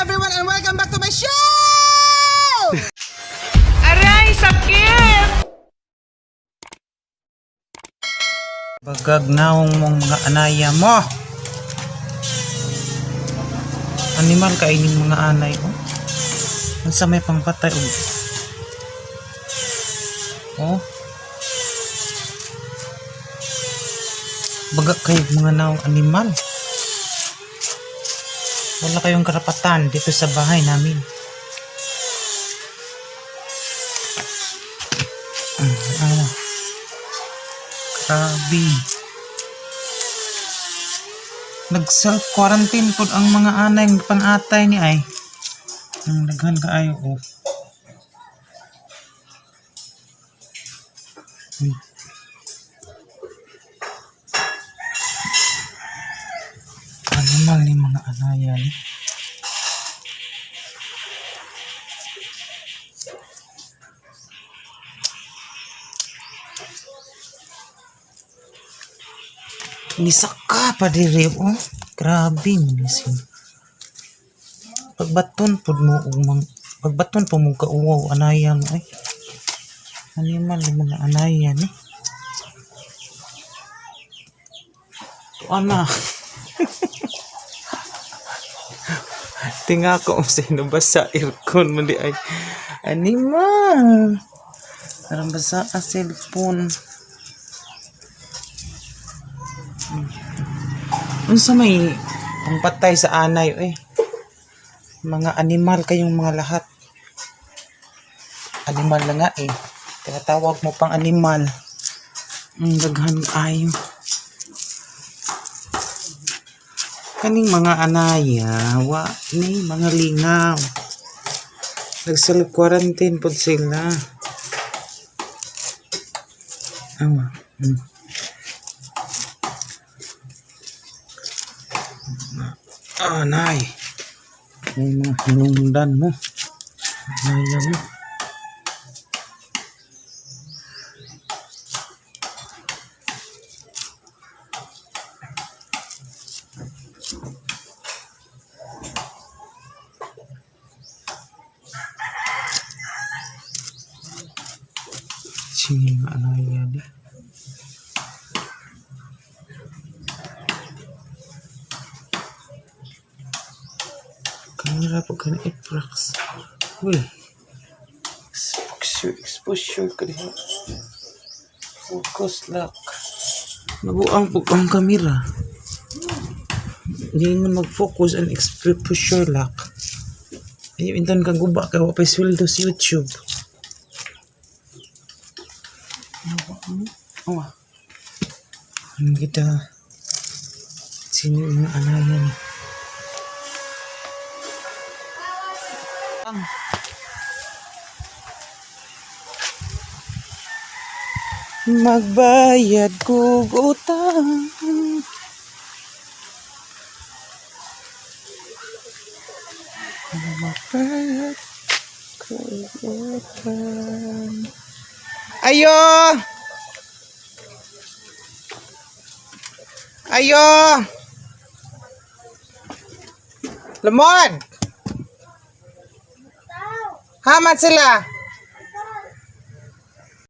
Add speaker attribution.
Speaker 1: Everyone, and welcome back to my show!
Speaker 2: Aray, sakit!
Speaker 1: Bagag naong mong mga anaya mo. Animal kainin mga anay oh. Unsa may pangpatay og. Oh. Baga kayo mga naong animal. Wala kayong karapatan dito sa bahay namin. Ano? Grabe. Nag self-quarantine po ang mga anay pangatay ni ay. Ang daghan kaayo oh. Animal ni mga anaya ni. Nisaka pa diri oh. Grabe man ni siya. Pagbaton pud mo og mang pagbaton po mo kauwaw anaya mo ay. Animal ni mga anaya ni. Tuan na. Tinga ko sino ba sa aircon mo di ay. Animal. Parang basa ang cellphone. Unsa may pangpatay sa anay eh. Mga animal kayong mga lahat. Animal na nga eh. Tinatawag mo pang animal. Ang daghan ayo. Kaning mga anaya, wa ni mga lingaw. Nag self quarantine pod sila. Awa. Ah, nay. May mga hinungdan mo. Anaya mo. Sino yung anaya di? Kamera po ka na i-prax. Uy. Exposure, exposure ka diha. Focus lock. Nabuang po ang kamera. Hindi nga mag-focus and exposure lock. Ayaw, intan kang guba kay wa pa'y sweldo sa YouTube. Awa. Ano kita? Sino yung mga anaya ni? Magbayad kog utang. Magbayad kog utang. Ayo! Ayo! Lamon! Haman sila!